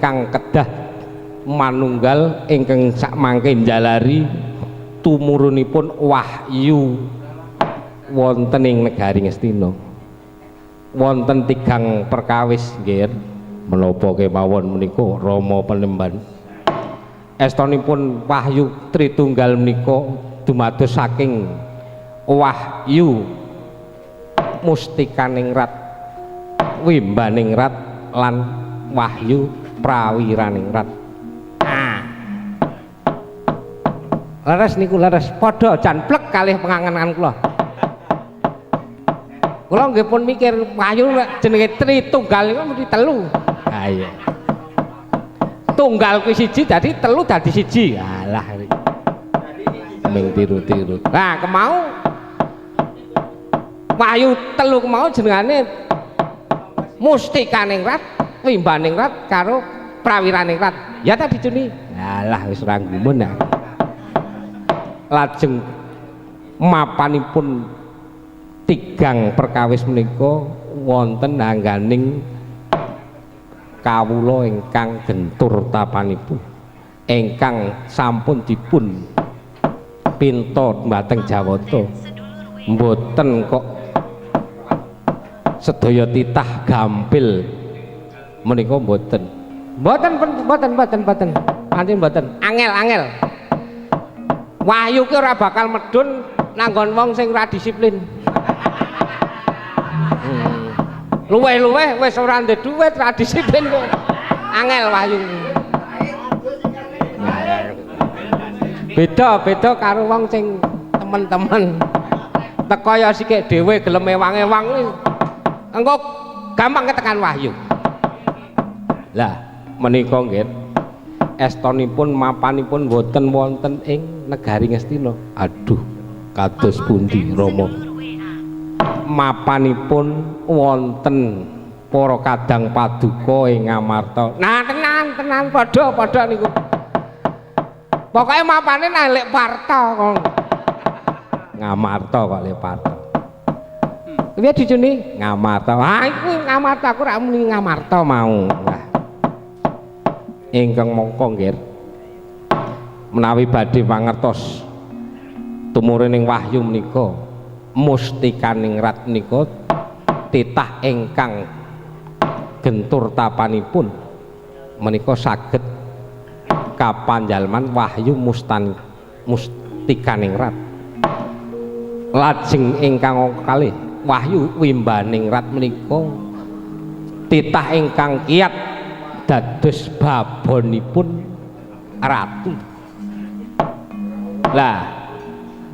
ingkang kedah manunggal ingkang sakmangke njalari tumurunipun wahyu wonten ing negari Ngastina. Wonten tigang perkawis nggih menapa kemawon menika Rama Penemban. Estonipun wahyu Tritunggal menika dumados saking wahyu Mustikaningrat, Wimbaningrat lan wahyu Prawiraningrat. Ah. Leres niku leres, padha jan plek kalih pengangen kula. Kula nggih pun mikir wahyu jenenge Tritunggal niku mesti telu. Ha iya. Tunggal kuwi siji dadi telu dadi siji. Alah. Ming tiru-tiru. Nah, kemau wahyu telu kemau jenengane Mustikaningrat, Wimbaningrat karo Prawiraningrat. Ya ta dicuni. Alah wis ora gumun ya. Lajeng mapanipun tigang perkawis menika wonten angganing kawula ingkang gentur tapanipun ingkang sampun dipun pinta dhumateng Jawata. Mboten kok sedaya titah gampil menika mboten. Mboten mboten mboten mboten. Pancen mboten. Angel-angel. Wahyu ki ora bakal medhun nanggon wong sing ora disiplin. Luweh-luweh wis ora ndek duit, ora disiplin kok. Angel wahyu. Beda-beda karo wong sing temen-temen. Teko ya sikik dhewe gelem ewang-ewang kuwi. Engko gampang ketekan wahyu. Lah menika nggih estonipun mapanipun boten wonten ing negari Ngastina. Aduh, kados pundi Rama? Mapanipun wonten para kadang paduka ing Ngamarta. Nah, tenan tenan padha-padha niku. Pokoke mapane nang Lek Parto kok. Ngamarta kok Lek Parto. Piye dicuni? Ngamarta. Ah iku Ngamarta, aku ora muni Ngamarta mau. Wah. Ingkang mongko nggih menawi badhe mangertos tumurune wahyu menika Mustikaningrat menika titah ingkang gentur tapanipun menika saged kapanjalman wahyu Mustikaningrat. Lajeng ingkang kalih wahyu Wimbaningrat menika titah ingkang kiat dados babonipun ratu. Lah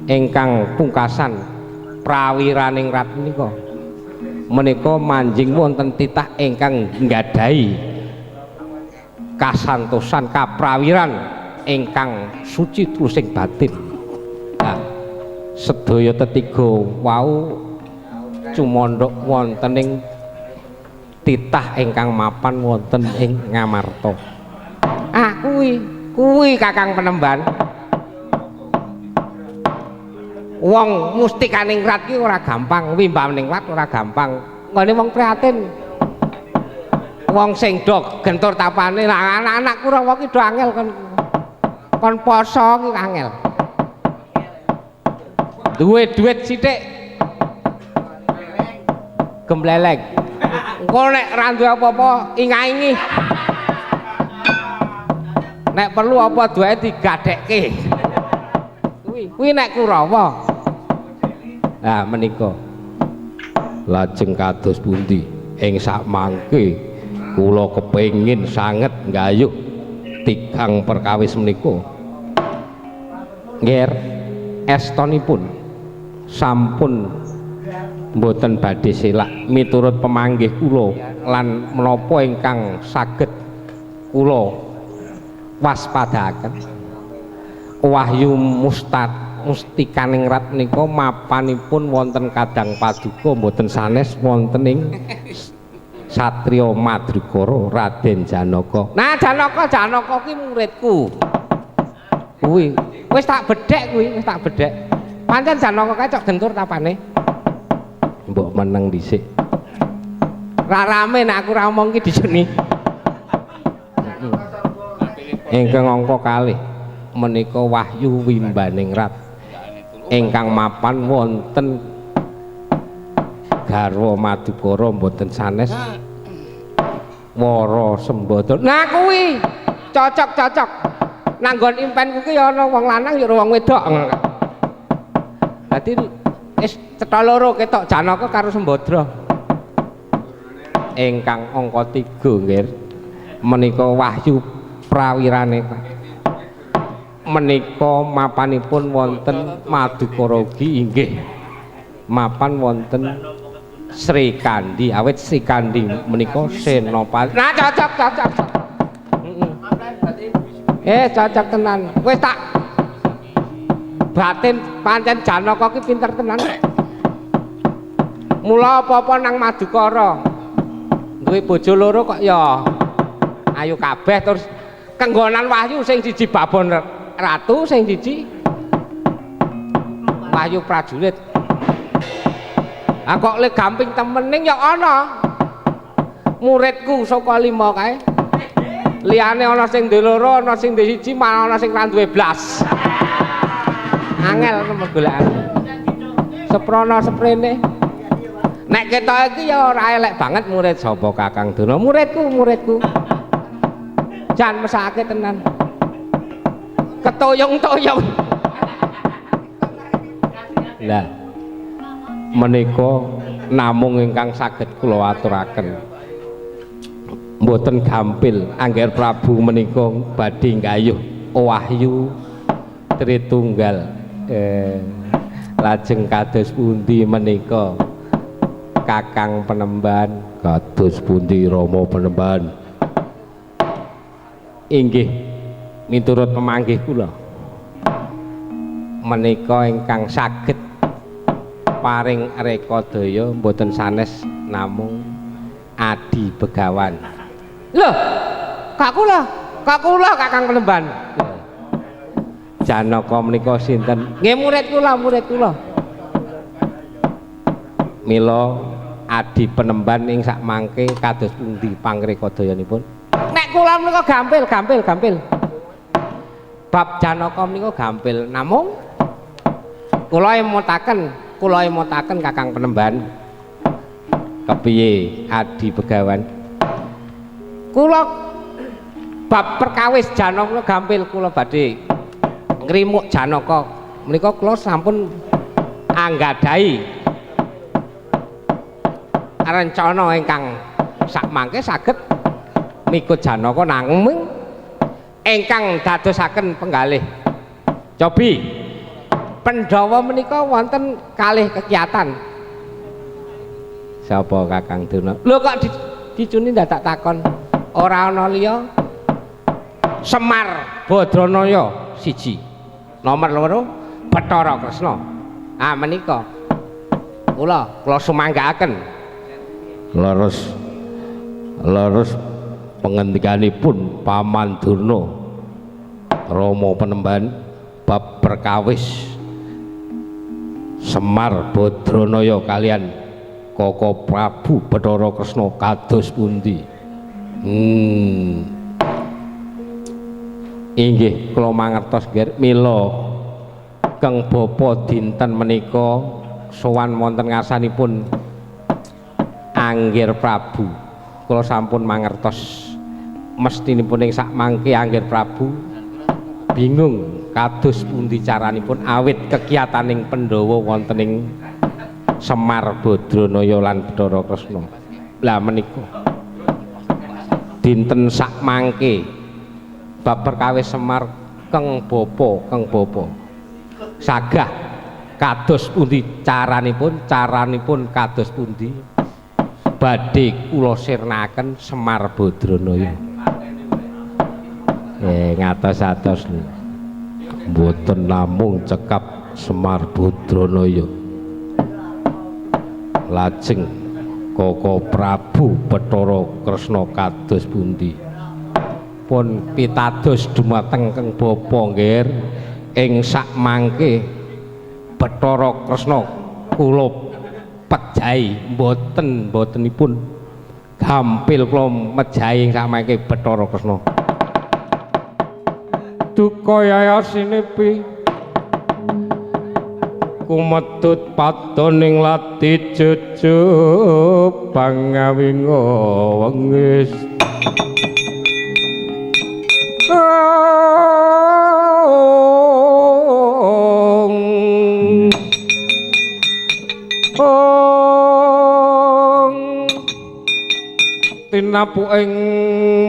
ingkang pungkasan Prawiraningrat menika menika manjing wonten titah ingkang nggadahi kasantosan kaprawiran ingkang suci tulusing batin. Nah, sedaya tetiga wau cumandhak wonten ing titah ingkang mapan wonten ing Ngamarta. Ah kuwi, kuwi Kakang Penemban. Wong Mustikaningrat ki ora gampang, Wimbaningrat ora gampang. Nggone wong prihatin. Wong sing do gentur tapane, lah anak-anak Kurawa ki do angel kon. Kon poso ki angel. Duwe duit sithik gembleleng. Engko nek ra duwe apa-apa ingaingi. Nek perlu apa duwe digadhekke. Kuwi, kuwi nek Kurawa. Nah menika lajeng kados pundi ing sakmangke kula kepengin sanget nggayuh tigang perkawis menika. Nggih estonipun sampun mboten badhe selak miturut pemanggih kula lan menapa ingkang saged kula waspadaaken. Wahyu Mustikaningrat menika mapanipun wonten kadang paduka mboten sanes wonten ing Satria Madrikara Raden Janaka. Nah Janaka, Janaka ki muridku. Kuwi wis tak bedhek kuwi, wis tak bedhek. Pancen Janaka kae cok gentur tapane. Mbok meneng dhisik. Ra rame nek aku ra omong ki diseni. Ingkang angka kalih menika Wahyu Wimbaningrat ingkang mapan wonten garwa Madukara mboten sanes Wara Sembada. Nah kuwi cocok-cocok. Nanggon impen kuwi ya ana wong lanang ya wong wedok. Dadi wis cetha loro ketok Janaka karo Sembadra. Ingkang angka 3 nggih menika Wahyu Prawirane menika mapanipun wonten Madukara ugi inggih mapan wonten Sri Kandi, awit Sri Kandi menika senopati. Nah cocok cocok. Cocok tenan. Wis tak batin pancen Janaka ki pinter tenan. Mula apa-apa nang Madukara. Duwe bojo loro kok ya ayu kabeh terus kenggonan Wahyu sing siji babon ratu, sing siji Wahyu prajurit. Ah kok le gamping temening ya ana. Muridku saka 5 kae. Liyane ana sing duwe loro, ana sing duwe siji, malah ana sing ra duwe blas. Angel temen golekane. Seprono seprene. Nek ketok iki ya ora elek banget murid sapa Kakang Durna. Muridku, muridku. Jan mesake tenan. Ketoyong-toyong. Lah menika namung ingkang saged kula aturaken. Mboten gampil angger Prabu menika badhe nggayuh wahyu Tritunggal. Lajeng kados pundi menika Kakang Penemban? Kados pundi Rama Penemban? Inggih miturut pemanggih kula menika ingkang saged paring rekodaya mboten sanes namung Adi Begawan. Lho, kak kula Kakang Penemban. Janaka menika sinten? Nggih murid kula, murid kula. Mila Adi Penemban ing sak mangke kados pundi pangrekadayanipun? Nek kula menika gampil, gampil, gampil. Bab Janaka menika gampil, namung kula emutaken Kakang Penemban. Kepiye Adi Begawan? Kula bab perkawis Janaka gampil, kula badhe ngrimuk Janaka menika kula sampun anggadhahi rencana ingkang sakmangke saged mikut Janaka nanging ingkang dadosaken penggalih. Cobi Pandhawa menika wonten kalih kegiatan. Sapa Kakang Durna? Lho kok dicuni ndadak takon? Ora ana liya. Semar Badranaya siji. Nomor loro Bathara Kresna. Ah menika kula sumanggaaken. Leres leres pengendikanipun Paman Durna Rama Penemban bab perkawis Semar Badranaya kalian Koko Prabu Bathara Kresna kados pundi? Inggih kula mangertos nggih. Mila keng bapa dinten menika sowan wonten ngarsanipun Anggir Prabu. Kula sampun mangertos mestinipun ing sakmangke Anggir Prabu bingung kados pundi caranipun awit kekiyataning Pandhawa wonten ing Semar Badranaya lan Bathara Kresna. Lah menika dinten sakmangke bab perkawis Semar keng bapa sagah kados pundi caranipun kados pundi badhe kula sirnaken Semar Badranaya. Ngatos-atos lho. Mboten namung cekap Semar Badranaya. Lajeng Koko Prabu Bathara Kresna kados pundi? Pun pitados dumateng keng bapa nggih ing sakmangke Bathara Kresna kula pejahi mboten-mbotenipun gampil kula mejahi ing sakmangke Bathara Kresna. Duka yayasinipi kumedut padoning lati jujub pangawinga wengis. Tinapu ing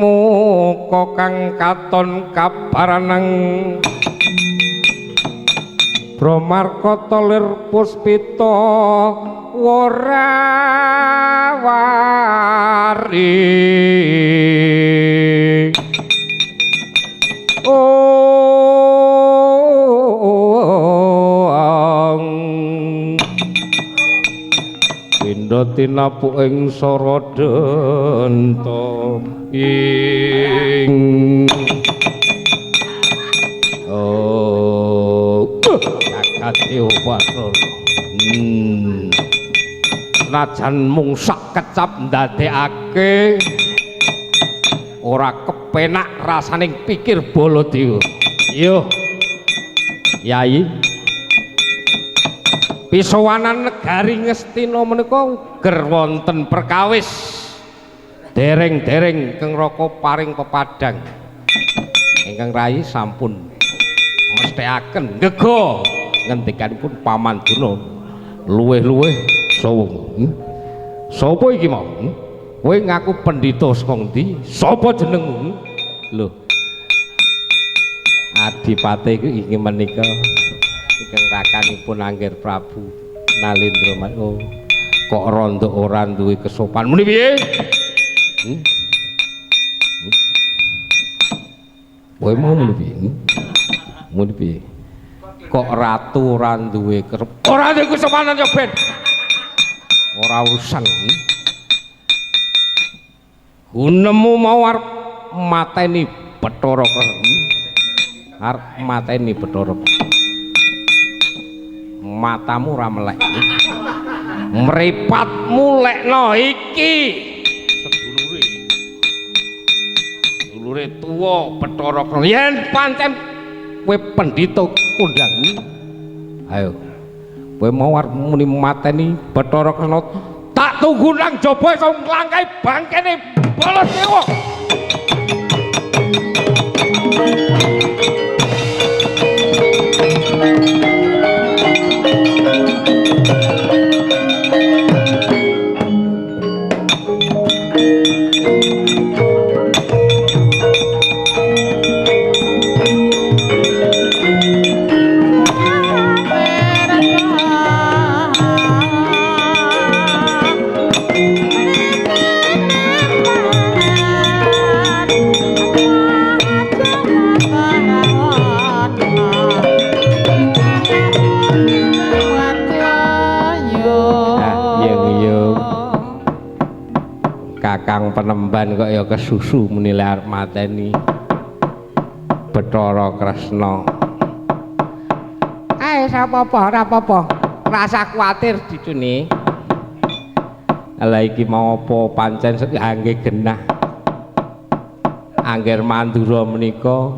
muka kang katon kabaraneng Bromarkata lir puspita wora wari. Pindha tinapu ing saradenta ing Dewa Bathara. Senajan mung sak kecap ndadekake ora kepenak rasaning pikir Baladewa. Yo. Yai. Pisowanan negari Ngastina menika uger wonten perkawis dereng-dereng Keng Raka paring pepadang. Ingkang rayi sampun mesthekaken ngega ngendikanipun Paman Durna luweh-luweh sawa. Sapa iki mau? Kowe ngaku pendhita saka ngendi? Sapa jenengmu? Lho. Adipate iki inggih menika ingkang rakanipun Angger Prabu Nalendra. Oh, kok rondo ora duwe kesopan. Muni piye? Kowe mau muni piye? Muni piye? Kok ratu ora duwe ora duwe kesopanan ya ben. Ora urusan. Gunemu mau arep mateni Bathara Kresna. Arep mateni Bathara. Matamu ora melek. Mripatmu lekno iki. Sedulure. Sedulure tuwa Bathara Kresna. Yen pancen kowe pendhita kondang. Ayo. Kowe mau arep muni mateni Bathara Kresna, tak tunggu nang jaba iso nglangkai bangkene Baladewa. Kakang Penemban kok ya kesusu muni arep mateni Bathara Kresna. Ae sapa-apa ora apa-apa. Rasa kuwatir dicune. Lah iki mau apa pancen angge genah. Angger Mandura menika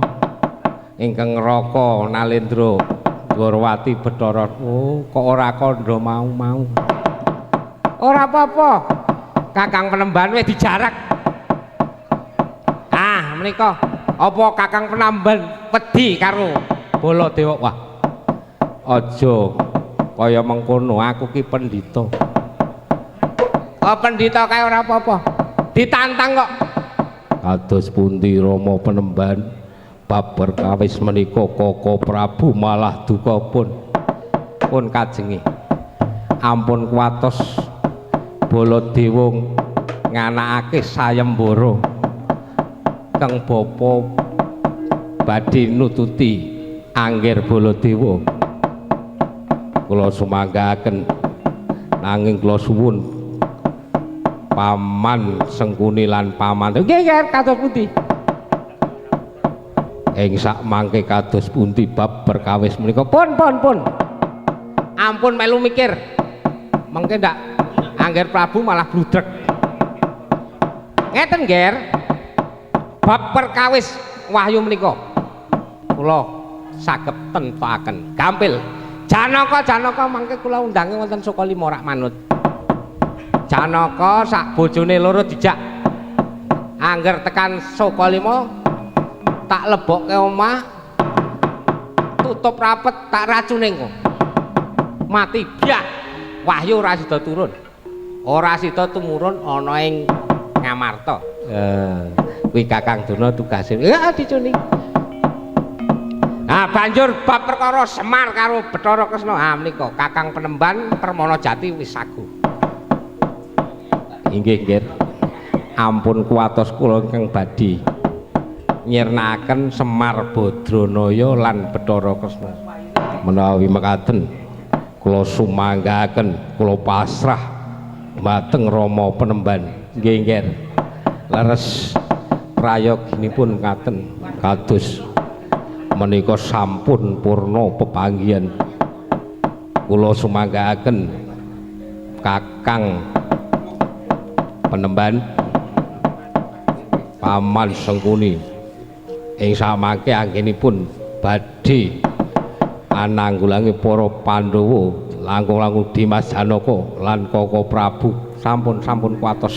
ingkang Raka Nalendra Dwarawati Bathara. Oh, kok ora kandha mau-mau. Ora apa-apa. Kakang Penemban wis dijarak. Ah, menika apa Kakang Penemban wedi karo Baladewa? Wah. Aja kaya mengkono, aku ki pendhita. Oh, pendhita kae ora apa-apa. Ditantang kok. Kados pundi Rama Penemban bab perkawis menika Koko Prabu malah duka pun pun kajenge. Ampun kuwatos Baladewa nganakake sayembara kang bapa badhe nututi Angger Baladewa. Kula sumanggaaken nanging kula suwun Paman Sengkuni lan Paman. Nggih, nggih, kados pundi? Ing sak mangke kados pundi bab perkawis menika? Pun, pun, pun. Ampun melu mikir. Mengke ndak Angger Prabu malah bludrek. Ngeten, Ger. Bab perkawis wahyu menika. Kula saged tentokaken. Gampil. Janaka mangke kula undange wonten Sukalima rak manut. Janaka sak bojone loro dijak. Angger tekan Sukalima tak lebokke omah, tutup rapet, tak racune engko. Mati biak. Wahyu ora sida turun. Ora sida tumurun ana ing Ngamarta. Kuwi Kakang Durna tugase. Ya dicuni. Nah, banjur bab perkara Semar karo Bathara Kresna. Ha menika Kakang Penemban Permana Jati wis sagu. Inggih, nggih. Ampun kuwatos kula ingkang badhe nyirnakaken Semar Badranaya lan Bathara Kresna. Menawi mekaten kula sumanggaken, kula pasrah dhumateng Rama Penemban. Nggih, nggih. Leres prayoginipun ngaten kados menika sampun purna pepanggihan. Kula sumanggaken Kakang Penemban Paman Sengkuni ing samangke anggenipun badhe ananggulangi para Pandhawa langkung-langkung Dimas Janaka lan Koko Prabu. Sampun-sampun kuwatos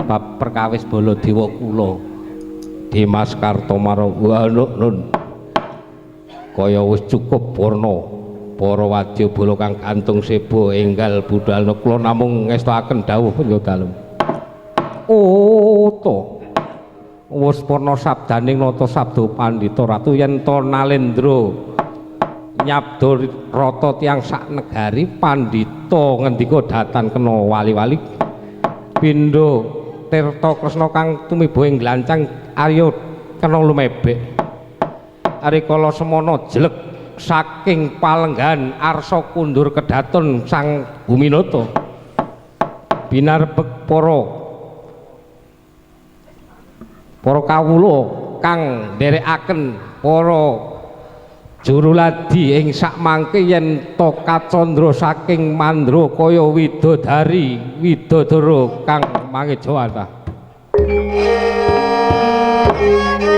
bab perkawis Baladewa kula Dimas Kartomara nun kaya wis cukup purna para wadyabala kang gantung seba enggal budalna. Kula namung ngestokaken dawuh panjenengan dalem. Oh to wis purna sabdaning nata sabda pandhita ratu yen to nalendra nyabda rata tiyang sak negari pandhita ngendika datan kena wali-wali pindha Tirta Kresna kang tumiba ing glancang arya kena lumebek. Rikala semana jelek saking palenggahan arsa kundur kedaton sang Buminata binarbek para kawula kang nderekaken para juruladi ing sakmangke yen to kacandra saking mandra kaya widodari widodara kang mangejawantah. Thank you.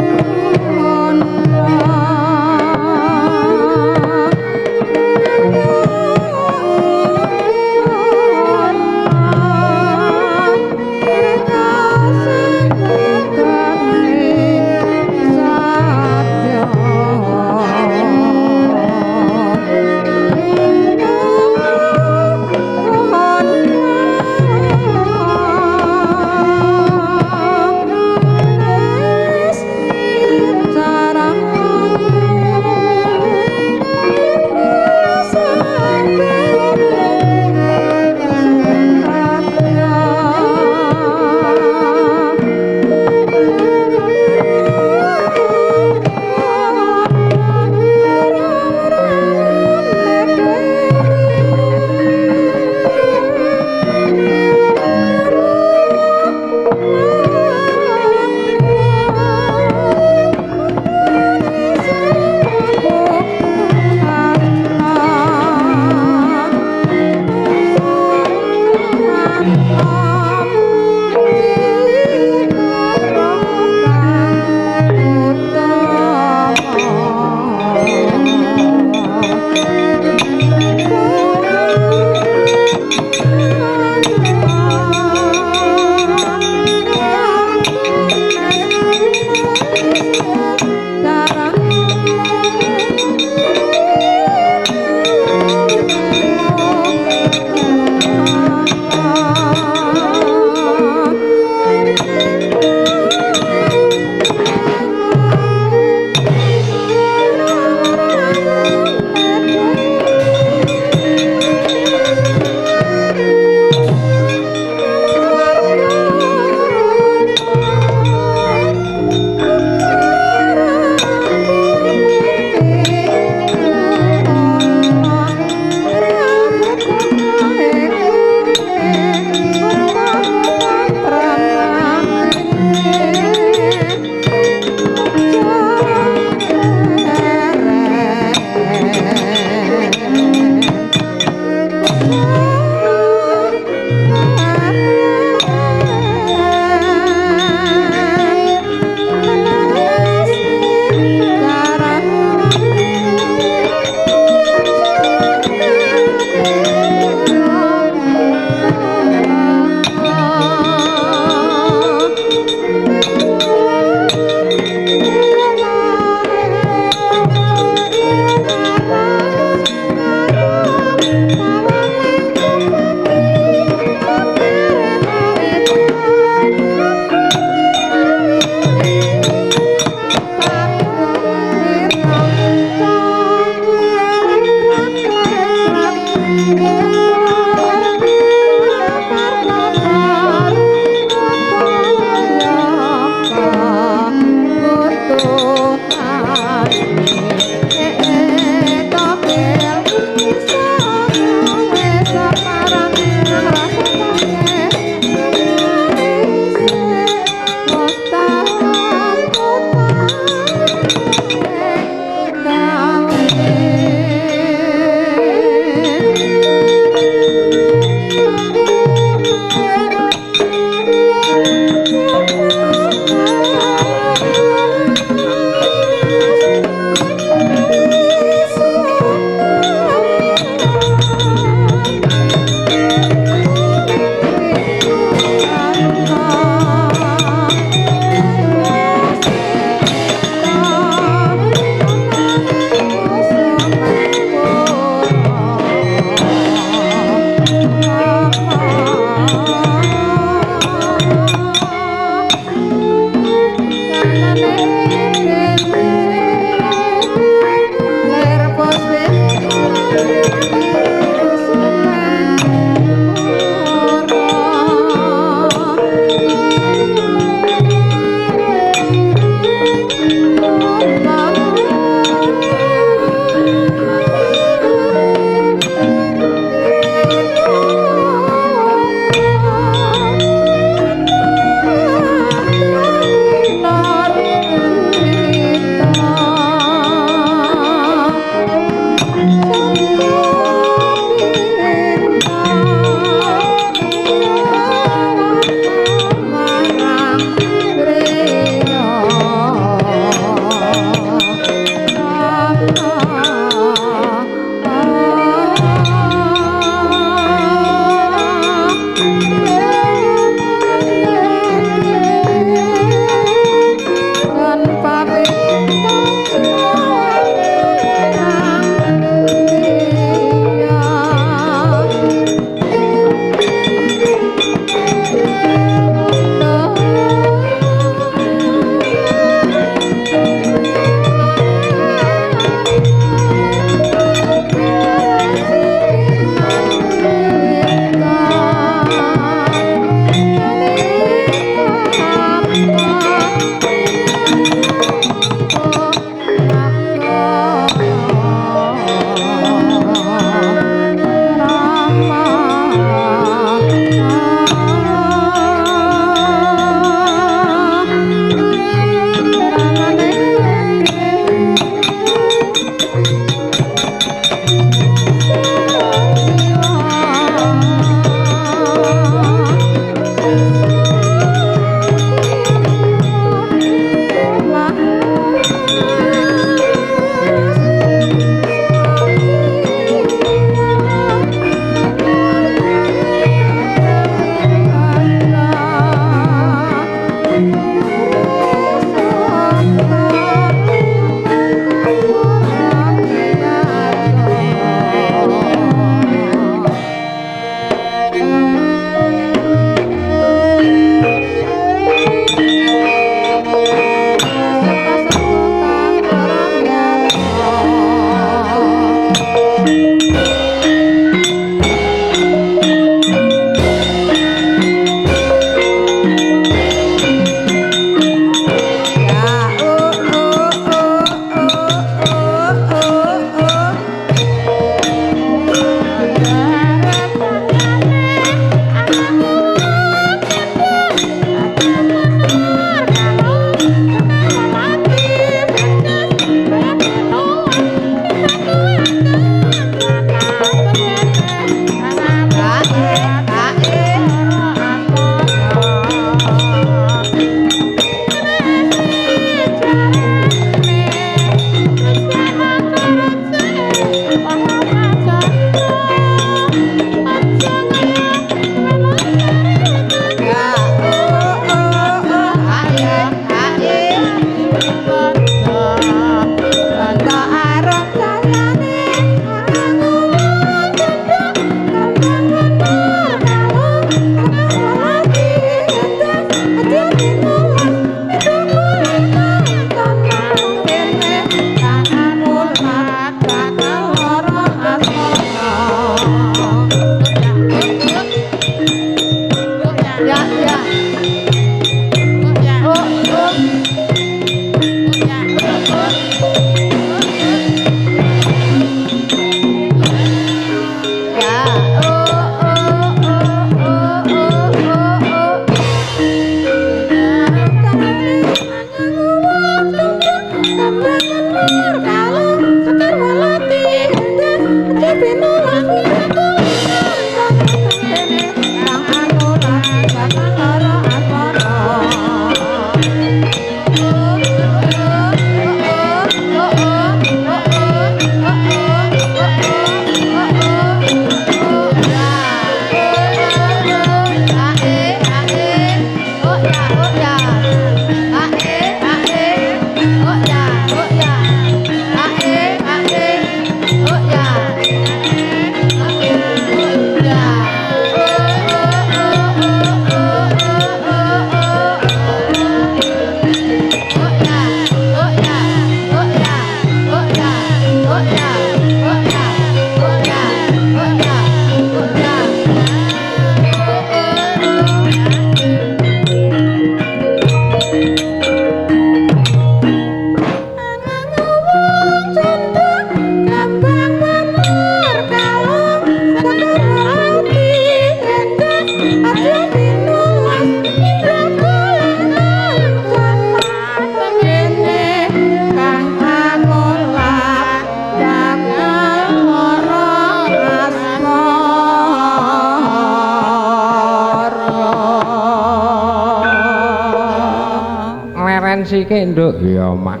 Sike nduk. Iya, Mak.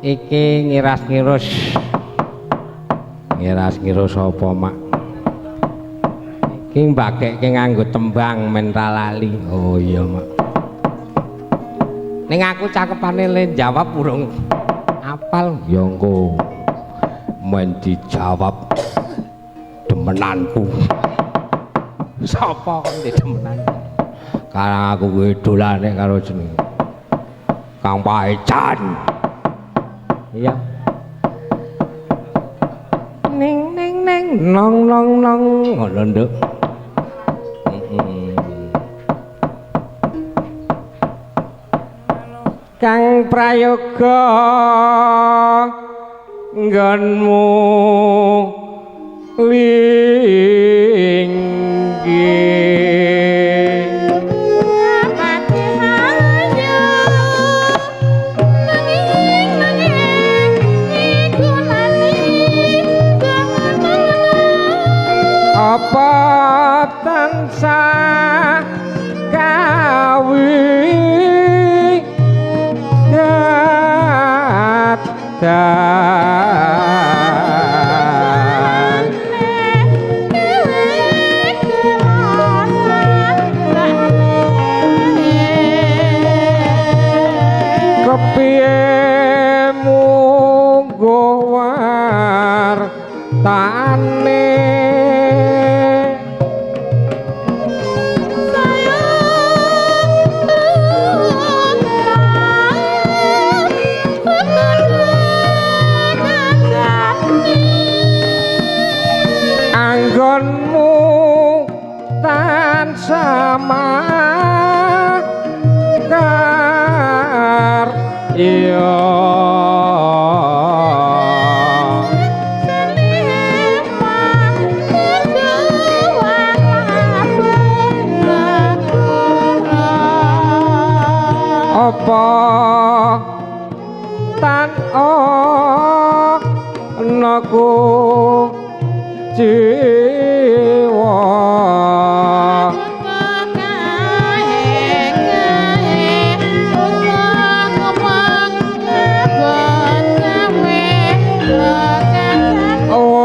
Iki ngiras-ngirus. Ngiras-ngirus apa, Mak? Iki mbagekke nganggo tembang men ra lali. Oh iya, Mak. Ning aku cakepane le jawab urung apal. Ya engko men dijawab demenanku. Sapa kon demenan? Karang aku kuwi dolane karo jenenge Kang Paejan. Iya. Ning ning ning nong nong nong ngono, Nduk. Kang Prayoga nggonmu linggih. Apa tansah kawi dadan kepiye munggo wartane anggonmu tansah karya apa tan ana ku jiwa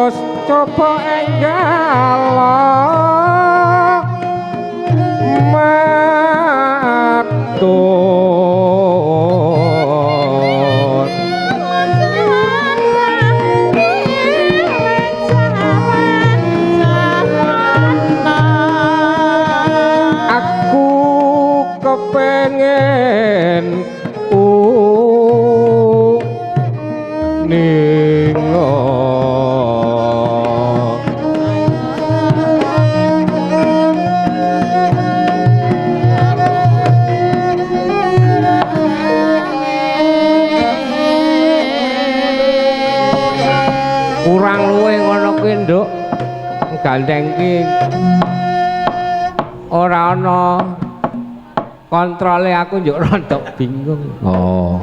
wis coba enggal matur. Aku kepengen uninga kurang luwih ngono kuwi, Nduk. Gandeng ki ora ana kontrole, aku njuk rontok bingung. Oh,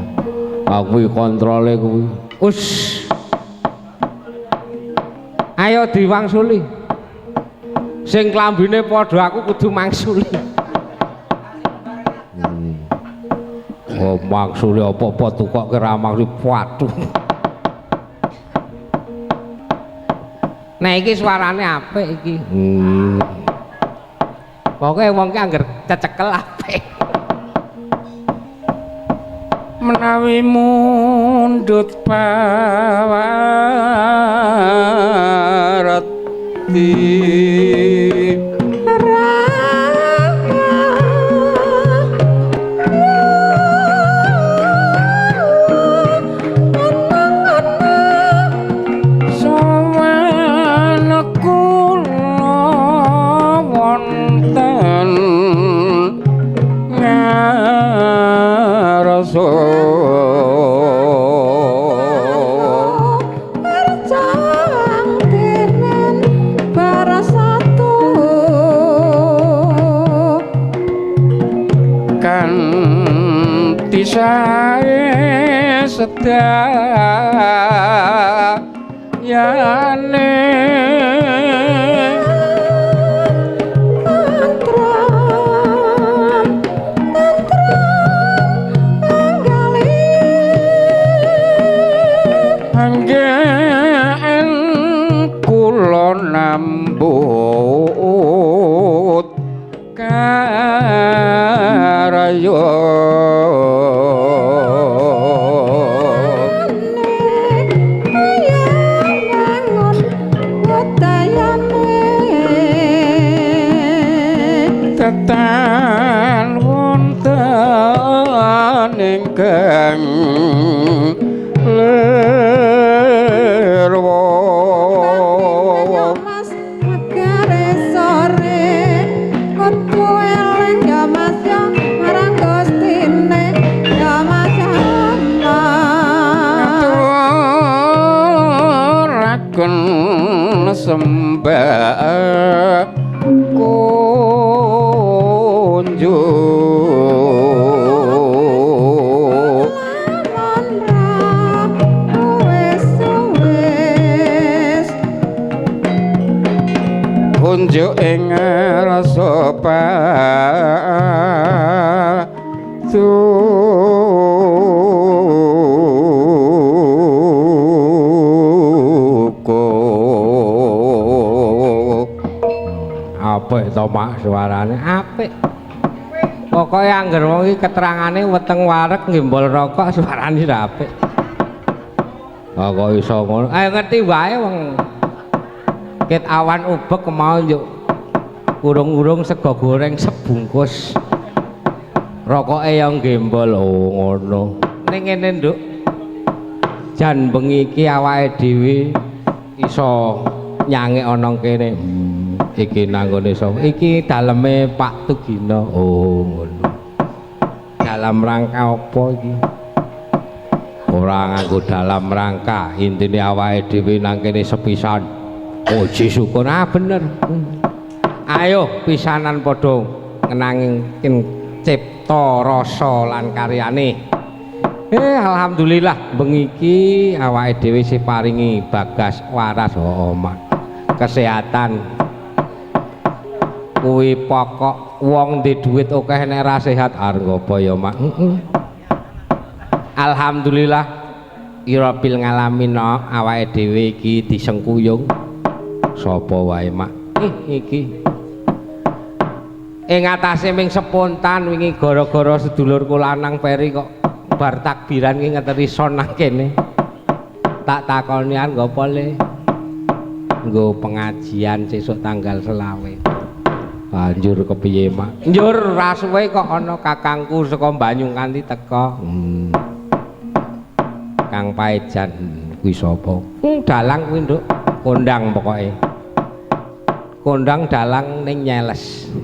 aku kontrole kuwi. Us. Ayo diwangsuli. Sing klambine padha aku kudu mangsuli. Oh, mangsuli apa-apa tukokke ra mangsuli patuh. Nah iki suarane apik iki. Pokoke wong ki angger cecekel apik. Menawi mundhut pawarti Wedayane Tentram tentram manggali anggen kula nambut karya bangun wedayane tetan wonten ingkang lirwa Ya Mas megare sore kudu eling ya Mas ya marang Gustine ya Mas ya Mas. Aturaken sembah kunjuk Lamun ra wis wis kunjuk ing rasa paduka. Apik to Mak suarane, apik. Pokoke angger wong iki keterangane weteng wareg nggembol rokok suarane ra apik. Ah kok iso ngono. Ayo ngerti wae wong ket awan ubek mau njuk urung-urung sego goreng sebungkus. Rokoke ya nggembol oh ngono. Ning ngene Nduk. Jan bengi iki awake dhewe iso nyangek ana kene. Iki nanggone sapa? Iki daleme Pak Tugino. Oh ngono. Dalam rangka apa iki? Ora nganggo dalam rangka, intine awake dhewe nang kene sepisan. Puji syukur. Ah bener. Ayo pisanan padha ngenangi cipta rasa lan karyane. Alhamdulillah bengi iki awake dhewe isih paringi bagas waras oh, Mak. Kesehatan kuwi pokok. Wong ndek dhuwit akeh nek ra sehat arep ngopo ya Mak. Alhamdulillah irabil ngalamin no, awake dhewe iki disengkuyung sapa wae Mak. Iki ing atase ming spontan wingi gara-gara sedulurku lanang Peri kok bar takbiran ki ngeteri son nang kene. Tak takoni arep nggo apa le? Nggo pengajian sesuk tanggal 25. Banjur kepiye Mak? Njur ra suwe kok ana kakangku saka Banyu kanthi teka. Kang Paejan kuwi sapa? Dalang kuwi Nduk, kondang pokoke. Kondang dalang ning nyeles.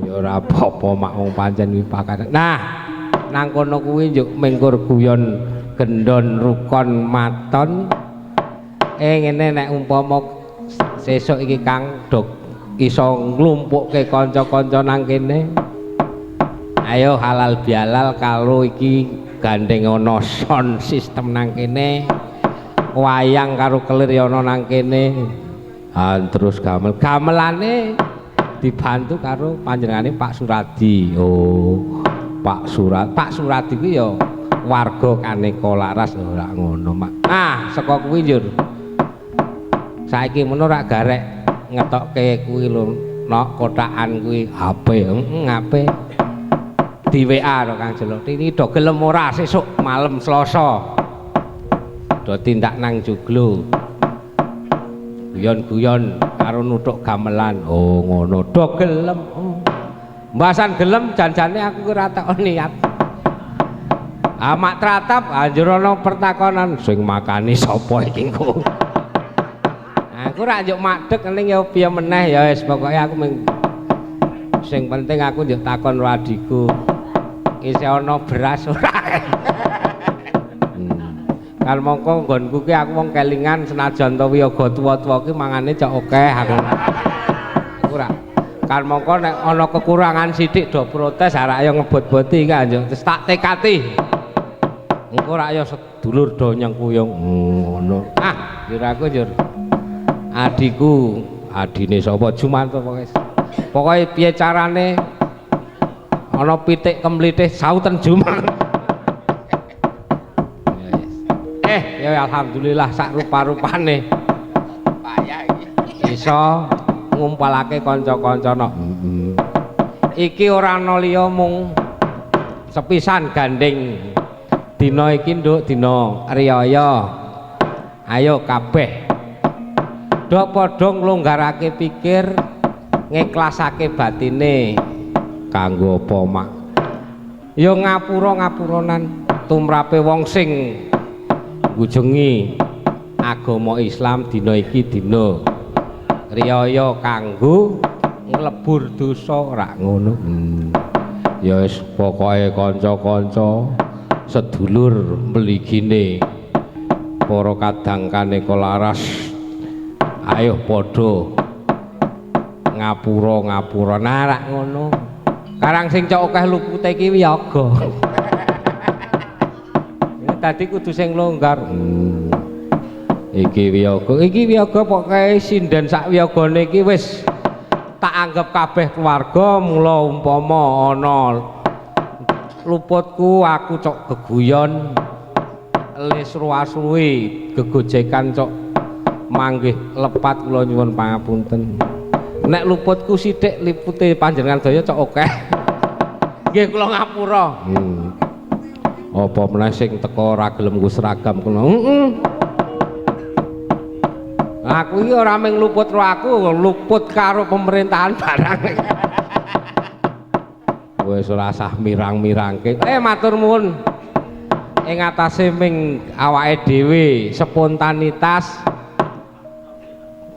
Ya ora apa-apa Mak wong pancen kuwi pakar. Nah, nang kono kuwi njuk mengkur guyon gendon rukon maton. Ngene nek umpama sesuk iki Kang dok iso nglumpukke kanca-kanca nang kene. Ayo halal bihalal karo iki gandeng ana sound system nang kene. Wayang karo kelir ya ana nang kene. Ah terus gamel. Gamelane dibantu karo panjenengane Pak Suradi. Oh, Pak Surat. Pak Suradi kuwi ya warga Kaneka Laras ora ngono, Mak. Ah, saka kuwi njur. Saiki meno rak garek ngetokke kuwi lho, nok kotakan kuwi HP, HP. Di WA to Kang Jelo. Ini do gelem ora sesuk malam Selasa. Do tindak nang Joglo. Guyon-guyon karo nuthuk gamelan. Oh, ngono. Do gelem. Oh. Mbasan gelem janjane aku ora tak niat. Ah mak tratap anjur ana pertakonan sing makani sapa iki engko. Aku ora njuk madhek ning ya piye meneh ya wis pokoke aku ming sing penting aku njuk takon karo adhiku. Isih ana beras ora. Kan mongko nggonku ki aku wong kelingan senajan to wiyaga tuwa-tuwa ki mangane cok akeh aku. Ora. Kan mongko nek ana kekurangan sithik do protes arek ayo ngebot-boti ki anjuk terus tak tekati. Engko rak ya sedulur do nyengkuyung ngono. Ah, njur aku njur adiku, adine sapa Jumanto pokoke. Pokoke piye carane ana pitik kemlithih sauten Jumanto. Ya alhamdulillah sak rupa-rupane. Payah iki. Iso ngumpulake kanca-kanca no. Iki ora ana liya mung sepisan gandeng dina iki nduk dina riyaya. Ayo kabeh do padha nglonggarake pikir, ngeklasake batine. Kanggo apa, Mak? Ya ngapura-ngapuronan tumrape wong sing ngujengi agama Islam dina iki dina riyaya kanggo nglebur dosa ora ngono. Ya wis pokoke kanca-kanca sedulur mligine para kadang kaneka laras ayo padha ngapura-ngapura narak ngono. Karang sing cok akeh lupute iki wiyaga. Tadi kudu sing longgar. Iki wiyaga, iki wiyaga pokoke sinden sak wiyagane iki wis tak anggap kabeh keluarga, mula umpama ana luputku aku cok geguyon lisruasui gegojekan cok manggih lepat kula nyuwun pangapunten. Nek luputku sithik lipute panjenengan daya cok akeh. Nggih kula ngapura. Apa meneh sing teka ora gelem nggo seragam kono. Heeh. Aku iki ora mung luput karo aku, luput karo pemerintahan barang. Wis ora sah mirang-mirangke. Matur nuwun. Ing atase ming awake dhewe spontanitas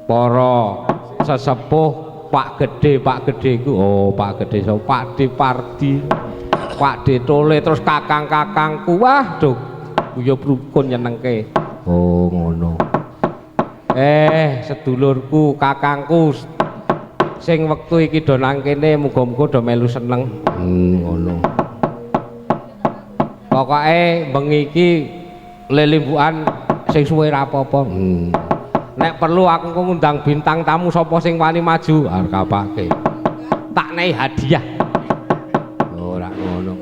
para sesepuh Pak Gedhe, Pak Gedhe iku oh Pak Gedhe sapa? Pak De Pardi, Pak De Tole, terus kakang-kakangku wah do guyub rukun nyenengke. Oh ngono. Sedulurku, kakangku sing wektu iki do nang kene muga-muga do melu seneng. Ngono. Pokoke bengi iki lelimbukan sing suwe ra apa-apa. Nek perlu aku ngundang bintang tamu sapa sing wani maju arep kapake. Tak nei hadiah. Ora ngono.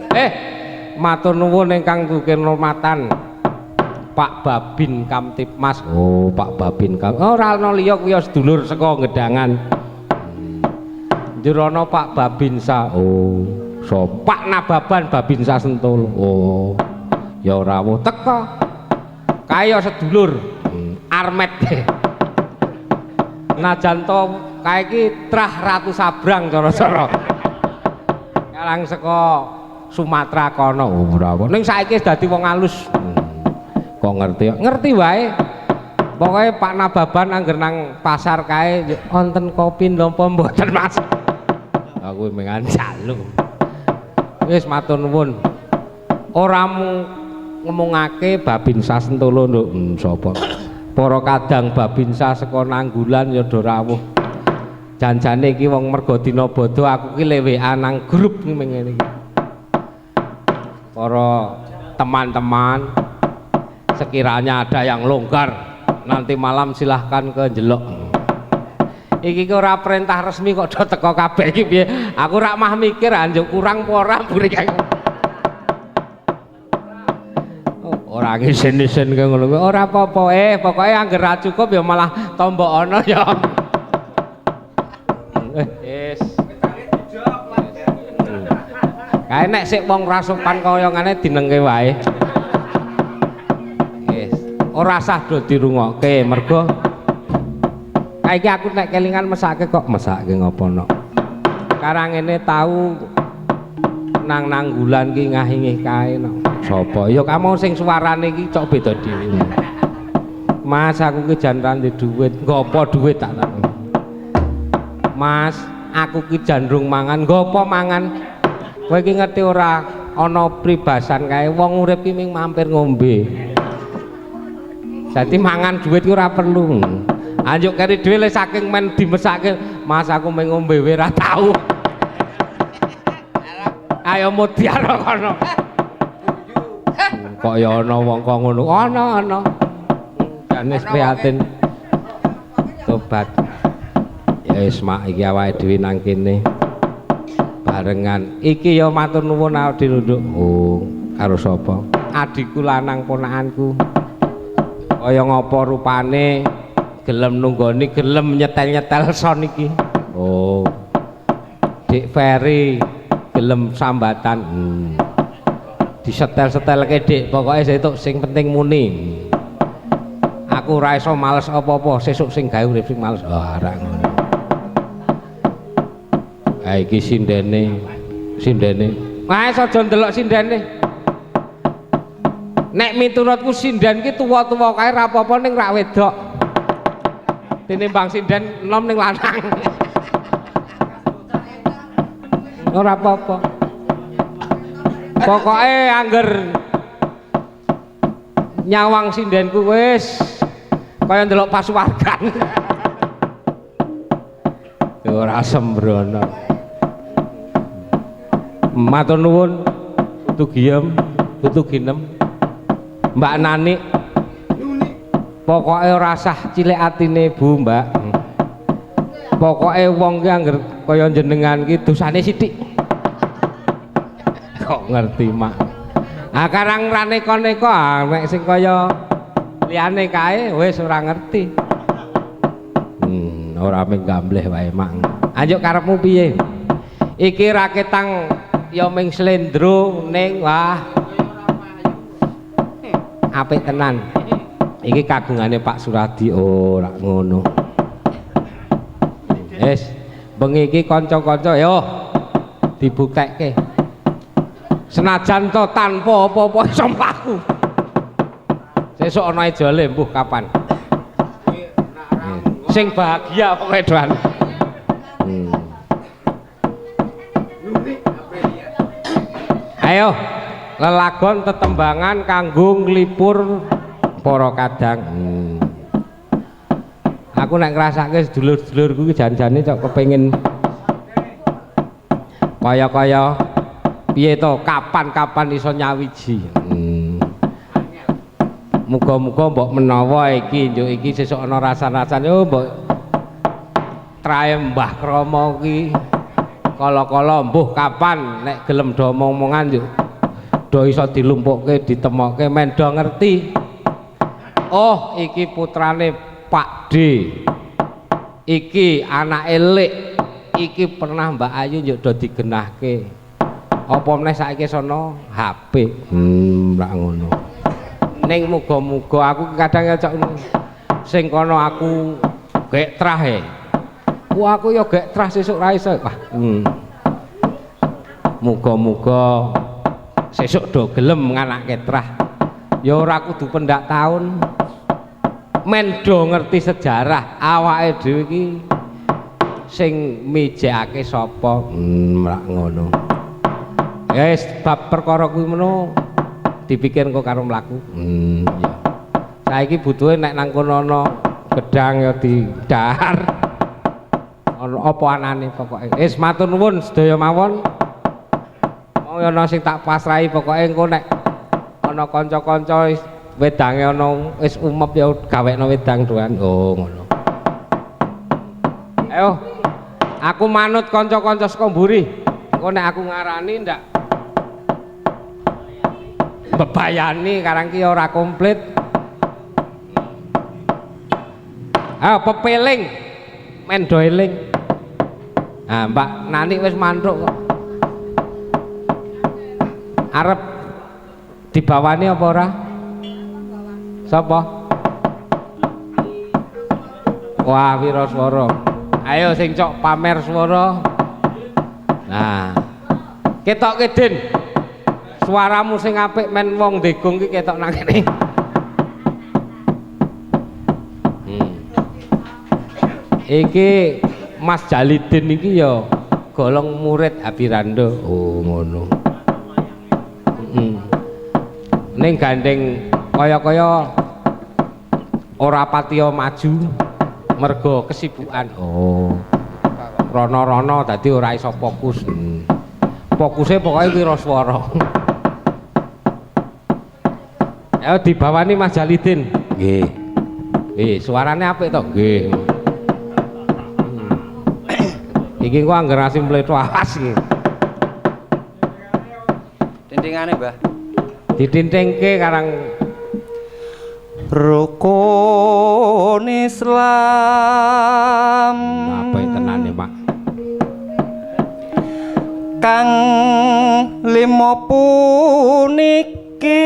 Matur nuwun ingkang kinurmatan Pak Babin Kamtibmas. Oh, Pak Babin Kam. Ora ana liya kuwi sedulur saka Gedangan. Njur ana Pak Babinsa. Oh, so Pak Nababan Babinsa Sentul. Oh. Ya rawuh teka. Kaya sedulur Armet. Najan to kae iki trah Ratu Sabrang cara-cara. Kalang saka Sumatera kono. Oh, ora. Ning saiki wis dadi wong alus. Kok ngerti? Ngerti wae. Pokoke Pak Nababan angger nang pasar kae wonten kopi napa mboten Mas. Aku mengan jaluk. Wis matur nuwun. Ora mung ngomongake Babinsa Sentolo nduk sapa. Para kadang Babinsa saka Nanggulan ya do rawuh. Janjane iki wong mergo dina bodho aku ki le WA nang grup ngene iki. Para teman-teman sekiranya ada yang longgar nanti malam silahkan ke Jelok. Iki ki ora perintah resmi kok do teko kabeh iki piye. Aku rak mah mikir anjuk kurang apa ora mburi. Ora ngisin-isin ngono kuwi ora apa-apa. Pokoke angger ra cukup ya malah tombok ana ya. Wis. Kae nek sik wong ra sopan kaya ngene dinengke wae. Wis, ora sah do dirungokke mergo kae iki aku nek kelingan mesake kok mesake ngopo nok. Karang ngene tau nang Nanggulan ki ngahingih kae nok. Sapa? Ya kamu sing suarane iki cok beda dhewe. Mas aku ki jan ra ndek dhuwit, nggopo dhuwit tak tak. Mas, aku ki jan rung mangan, nggopo mangan? Kowe iki ngerti ora ana pribasan kae wong urip ki ming mampir ngombe. Dadi mangan dhuwit ki ora perlu. Anjuk keri dhewe le saking men dimesake, Mas aku ming ngombe wae ora tau. Ayo mudyar kono. Kok ya ana wong kok ngono. Ana. Jane prihatin. Tobat. Ya wis mak iki awake dhewe nang kene. Barengan. Iki ya matur nuwun awake dhewe nduk. Oh, karo sapa? Adikku lanang ponakanku. Kaya ngapa rupane gelem nunggoni, gelem nyetel-nyetel son iki. Oh. Dik Ferry gelem sambatan. Disetel-setelke Dik, pokoke sesuk sing penting muni. Aku ora iso males apa-apa, sesuk sing gawe urip sing males. Oh, ora ngono. Ha iki sindene. Sindene. Wah, aja ndelok sindene. Nek miturutku sinden ki tuwa-tuwa kae ra apa-apa ning rak wedok. Tinimbang sinden enom ning lanang. Ora apa-apa. Pokoke angger nyawang sindenku wis kaya ndelok pasuwargan. Ora sembrono. Matur nuwun Putu Giem, Putu Ginem. Mbak Nani. Pokoke ora sah cilik atine Bu, Mbak. Pokoke wong ki angger kaya jenengan ki dosane sithik. Kok ngerti, Mak? Ah karang raneka-neka nek sing kaya liyane kae wis ora ngerti. Ora mung gambleh wae, Mak. Anjuk karepmu piye? Iki raketang ya ming slendro ning wah. Apik tenan. Iki kagungane Pak Suradi. Oh, ora ngono. Wis, bengi iki kanca-kanca yo dibuktekke. Senajan to tanpa apa-apa iso mlaku. Sesuk ana ejole mbuh kapan. Sing bahagia pokoke doan. Ayo lelagon tetembangan kanggo nglipur para kadang. Aku nek ngrasake sedulur-sedulurku iki jan-jane cok kepengin kaya-kaya piye to kapan-kapan iso nyawiji. Muga-muga mbok menawa iki njuk iki sesuk ana rasan-rasane oh mbok trae Mbah Krama ki kala-kala mbuh kapan nek gelem do omong-omongan njuk do iso dilumpukke ditemokke men do ngerti. Oh iki putrane Pak D, iki anake Lik, iki pernah Mbak Ayu njuk do digenahke. Apa meneh saiki sono HP. Rak ngono. Ning muga-muga aku kadang cok sing kono aku gek trah e. Wah aku ya gek trah sesuk ra iso. Wah. Muga-muga sesuk do gelem nganake trah. Ya ora kudu pendak taun. Men do ngerti sejarah awake dhewe iki sing mijekake sapa. Rak ngono. Ya wis bab perkara kuwi meno dipikir engko karo mlaku. Ya. Saiki butuhe nek nang kono ana gedang ya didahar. Ana apa anane pokoke. Wis matur nuwun sedaya mawon. Mau ana sing tak pasrahi pokoke engko nek ana kanca-kanca wedange ana wis umep ya gawekno wedang doan. Oh ngono. Ayo aku manut kanca-kanca saka mburi. Engko nek aku ngarani ndak bebayani karang ki ora komplit. Ayo pepeling men do eling. Nah, Mbak Nani wis mantuk kok. Arep dibawani apa ora? Sapa? Wah, Wiraswara. Ayo sing cok pamer swara. Nah. Ketokke Den. Suaramu sing apik men wong degung ki ketok nang kene. Iki Mas Jalidin iki ya golong murid Abirando. Oh ngono. Ning gandeng kaya-kaya ora patiya maju mergo kesibukan. Oh. Rono-rono dadi ora iso fokus. Fokuse pokoke wiraswara. Ya dibawani Mas Jalidin. Nggih. Nggih, suarane apik to? Nggih. Iki engko angger asim mletu awas iki. Tintingane, Mbah. Ditintingke karang Rukun Islam. Apik tenane, Pak. Kang lima puniki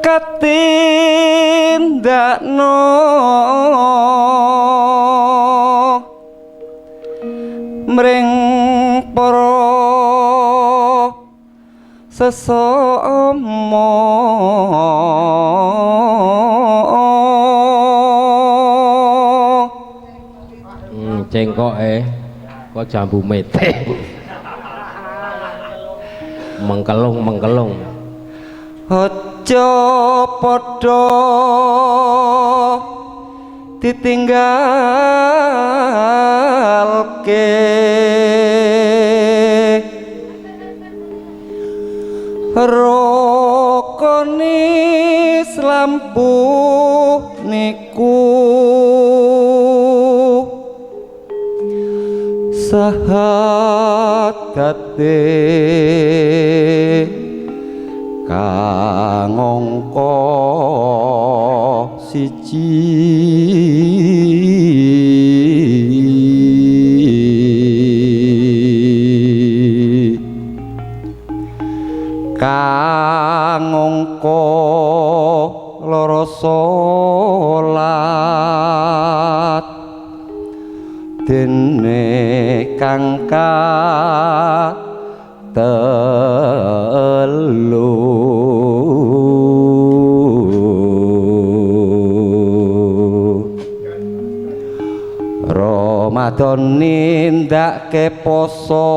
katindakno mring para sesama. Cengkoke kok jambu mete. Mengkelung-mengkelung. Aja padha ditinggalke rukun Islam puniku sahadate kang angka siji. Kang angka loro salat dene kang telu Ramadan nindakake poso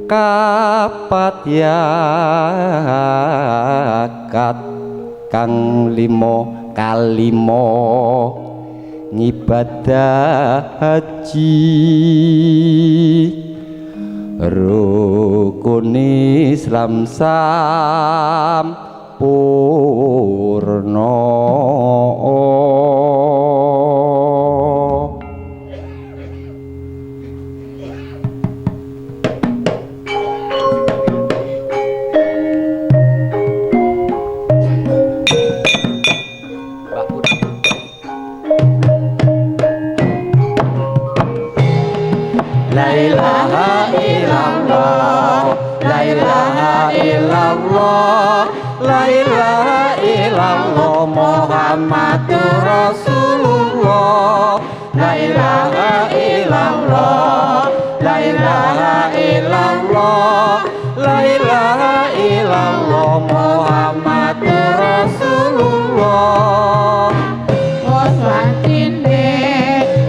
kapat yakat kang limo kalimo ngibadah haji rukun Islam sampurna. La ilaha illallah, la ilaha illallah, la ilaha illallah Muhammadur Rasulullah. La ilaha illallah, la ilaha illallah, la ilaha illallah Muhammadur Rasulullah. Waswatine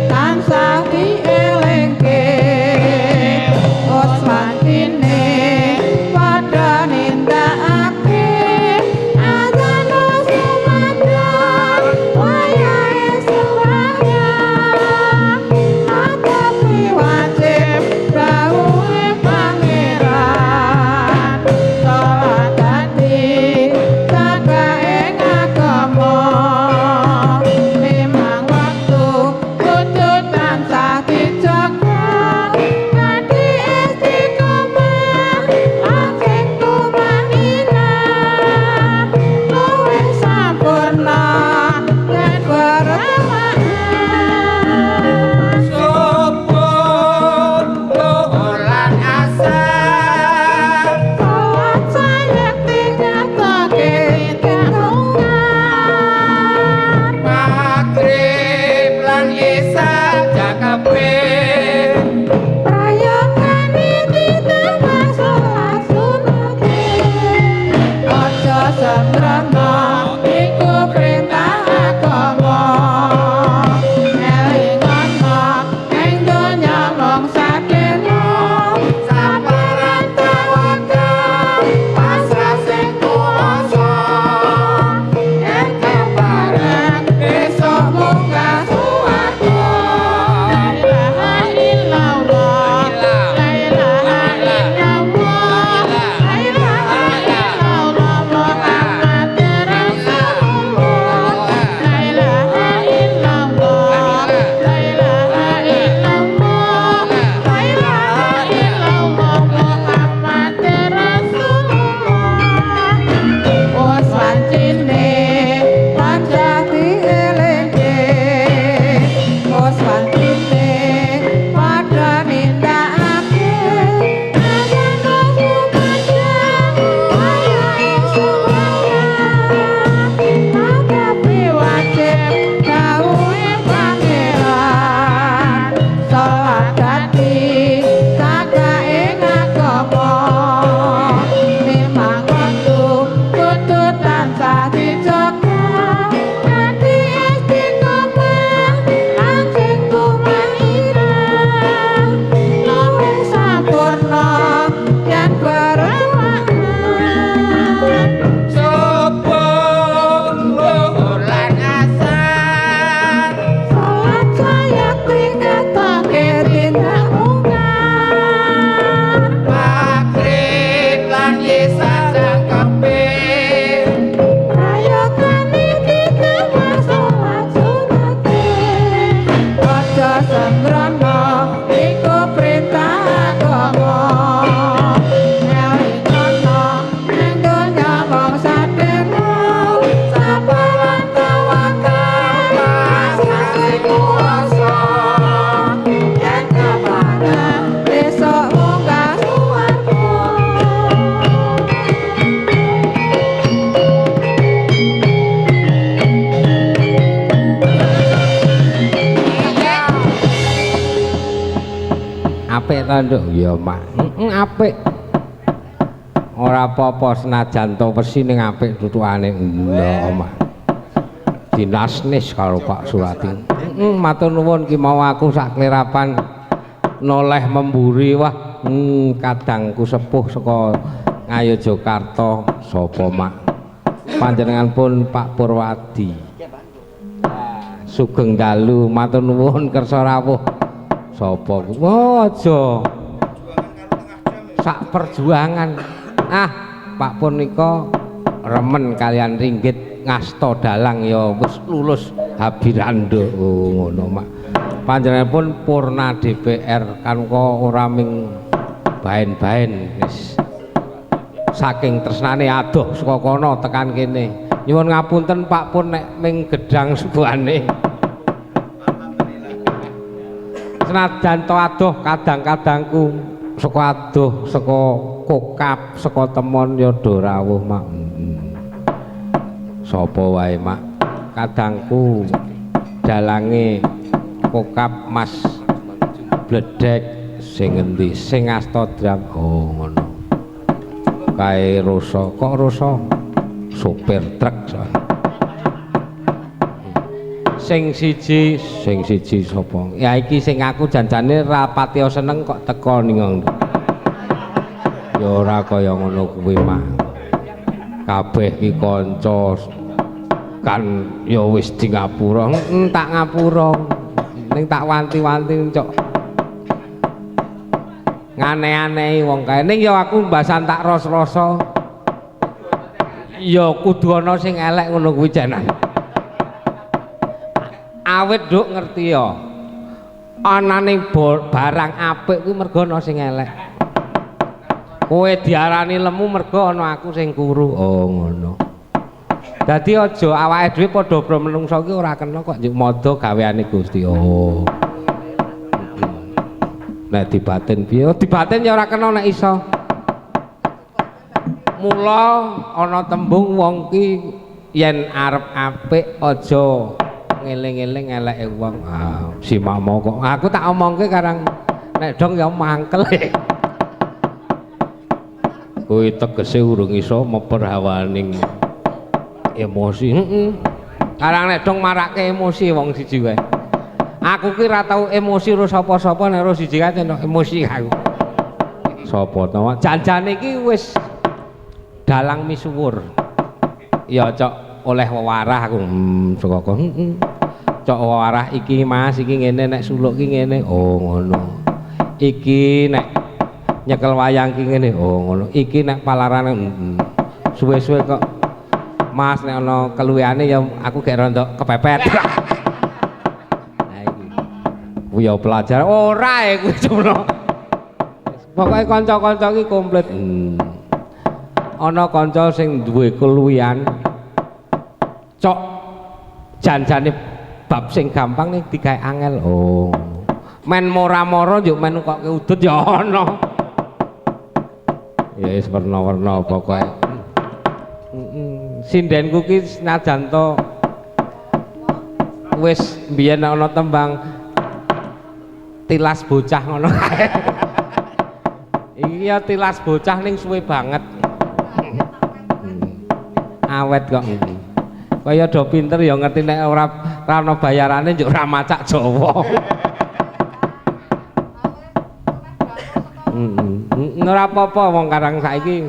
tansah dielingke, waswatine padha nindakake azan sumandang wayahe sembahyang atapi wajib dawuhe pangeran. Apik to, Nduk? Ya, Mak. Heeh, apik. Ora apa-apa senajan to wesi ning apik tutukane. Lho, Mak. Dinasnis karo Pak Surati. Heeh, matur nuwun ki mau aku sak klerapan noleh memburi wah, kadangku sepuh saka Ngayogyakarta. Sapa, Mak? Panjenengan pun Pak Purwadi. Sugeng dalu, matur nuwun kersa rawuh. Sapa? Oh, aja. Sak perjuangan. Ah, Pak Pur nika remen kalian ringgit ngasta dalang ya wis lulus Habirando. Oh, ngono, Mak. Panjenengan pun purna DPR kan kok ora ming baen-baen wis saking tresnane adoh saka kono tekan kene. Nyuwun ngapunten Pak Pur nek ming gedang subuhane. Senajan to adoh kadang-kadangku saka adoh saka Kokap saka temon ya do rawuh, Mak. Sapa wae, Mak? Kadangku dalange Kokap Mas Bledek sing endi? Sing asta dram. Oh, ngono. Kae Rosa. Kok Rosa? Sopir truk. Sing siji sapa? Ya iki sing aku janjane ra patiya seneng kok teko ning ngono. Ya ora kaya ngono kuwi, Mak. Kabeh ki kanca kan ya wis di ngapura. Tak ngapura. Ning tak wanti-wanti cok. Ngane-anehi wong kae. Ning ya aku mbasan tak ros-rosa. Ya kudu ana sing elek ngono kuwi janan. Awit nduk ngerti ya. Anane barang apik kuwi mergo ana sing elek. Kowe diarani lemu mergo ana aku sing kuru. Oh, ngono. Dadi aja awake dhewe padha bro menungso ki ora kena kok njuk madha gaweane Gusti. Oh. Nek dibatin piye? Dibatin ya ora kena nek iso. Mula ana tembung wong ki yen arep apik aja ngeling-eling eleke wong. Ah, si mamo kok. Aku tak omongke karang nek dong ya mangkel. Kuwi tegese urung iso meperhawaning emosi. Heeh. Karang nek dong marake emosi wong siji wae. Aku ki ora tau emosi karo sapa-sapa nek karo siji kae emosi aku. Sapa to? Janjane iki wis dalang misuwur. Ya cok oleh wewarah aku. Saka heeh. Cok wewarah iki Mas, iki ngene nek suluk ki ngene. Oh, ngono. Iki nek nyekel wayang ki ngene. Oh, ngono. Iki nek palaran suwe-suwe kok Mas nek ana keluwihane ya aku gek rontok kepepet. Nah iki. Kuwi ya pelajaran ora e kuwi cuma. Pokoke kanca-kanca iki komplit. Ana kanca sing duwe keluwihan cok janjane bab sing gampang ning digawe angel. Oh. Men mora-mora njuk men kok udut ya ana. Ya wis werna-werna pokoke. Sindenku ki senajan to wis mbiyen ana tembang tilas bocah ngono kae. Iki ya tilas bocah ning suwe banget. Awet kok. Kaya do pinter ya ngerti nek ora ana bayarane njuk ora macak Jawa. Ora apa-apa wong karang saiki.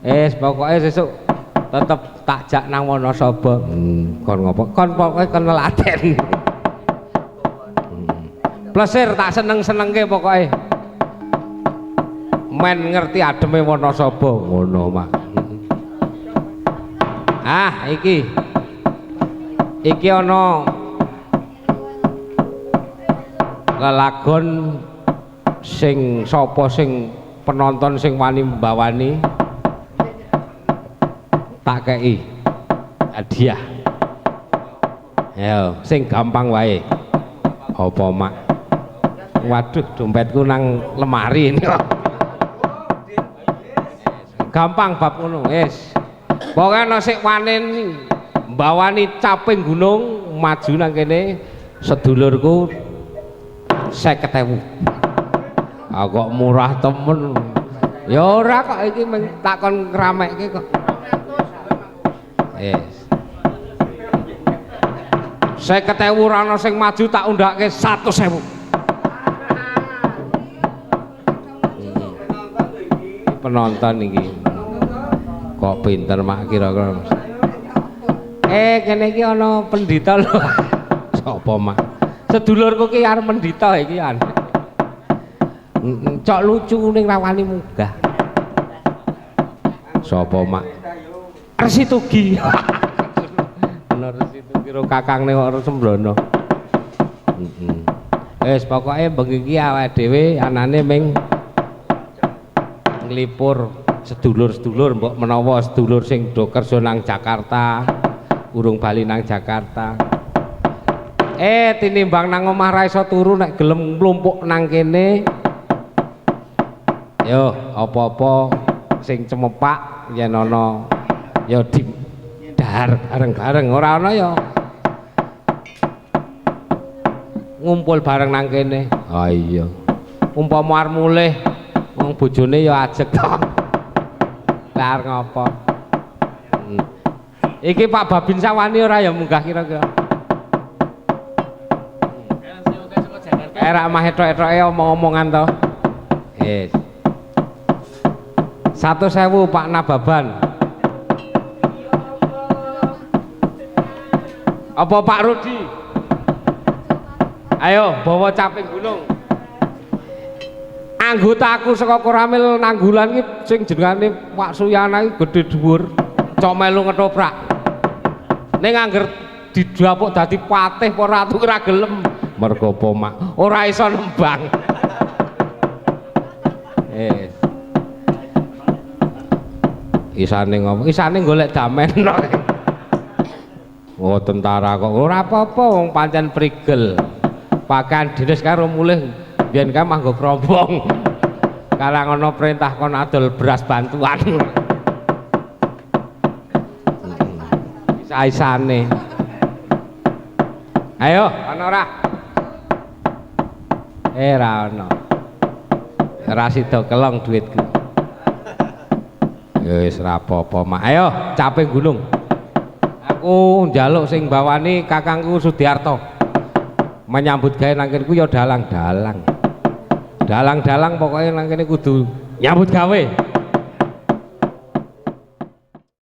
Wis pokoke sesuk tetep tak jak nang Wonosobo. Kon ngopo? Kon pokoke kon nelaten. Plesir tak seneng-senengke pokoke. Men ngerti ademe Wonosobo ngono, Mak. Ah, iki. Iki ana lelagon sing sapa sing penonton sing wani mbawani tak kei hadiah. Ayo, sing gampang wae. Apa, Mak? Waduh, dompetku nang lemari ini kok. Gampang bab ngono, wis. Pokoke ana sing wani mbawani caping gunung maju nang kene sedulurku 50.000. Ah kok murah temen. Ya ora kok iki tak kon ngramekke kok. Yes. 50.000 ora ana sing maju tak undhake 100.000. Penonton iki. Kok pinter mak kira-kira. Kene iki ana pendhita lho. Sapa mak? Sedulurku ki arep pendhita iki an. Cok lucu ning rawani munggah. Sapa mak? Resi Tugi. Ana Resi Tugi ro kakangne kok ora sembrono. Heeh. Wis pokoke bengi iki awake dhewe anane ming nglipur sedulur-sedulur mbok menawa sedulur sing do kerja nang Jakarta, urung bali nang Jakarta. Tinimbang nang omah ra iso turu nek gelem mlumpuk nang kene. Yo, apa-apa sing cemepak yen ana ya di dahar bareng-bareng, ora ana ya ngumpul bareng nang kene. Ah iya. Umpama arep mulih wong bojone ya ajeg to. Lah arep ngopo? Iki Pak Babin Sawani ora ya munggah kira-kira. Era mah ethok-ethoke omong-omongan to. Yes. 100.000 Pak Nababan. Apa Pak Rudi? Ayo bawa caping gunung. Anggota aku saka Koramil Nanggulan iki sing jenengane Pak Suyana iki gedhe dhuwur, cok melu ngetoprak. Ning angger didapuk dadi patih apa ratu ora gelem. Mergo apa mak? Ora iso nembang. Yes. Isane ngopo? Isane golek damen. Oh tentara kok ora apa-apa wong pancen prigel. Pakaian dinas karo mulih biyen kae manggo krombong. Kalang ana perintah kon adol beras bantuan. Isa-isane. Ayo, ana ora? Ra ana. Ora sida kelong duitku. Ya wis ora apa-apa, Mak. Ayo, caping gunung. Aku njaluk sing bawani kakangku Sudiarto. Menyambut gawe nang kene ku ya dalang-dalang. Dalang-dalang pokoknya nang kene kudu nyambut gawe.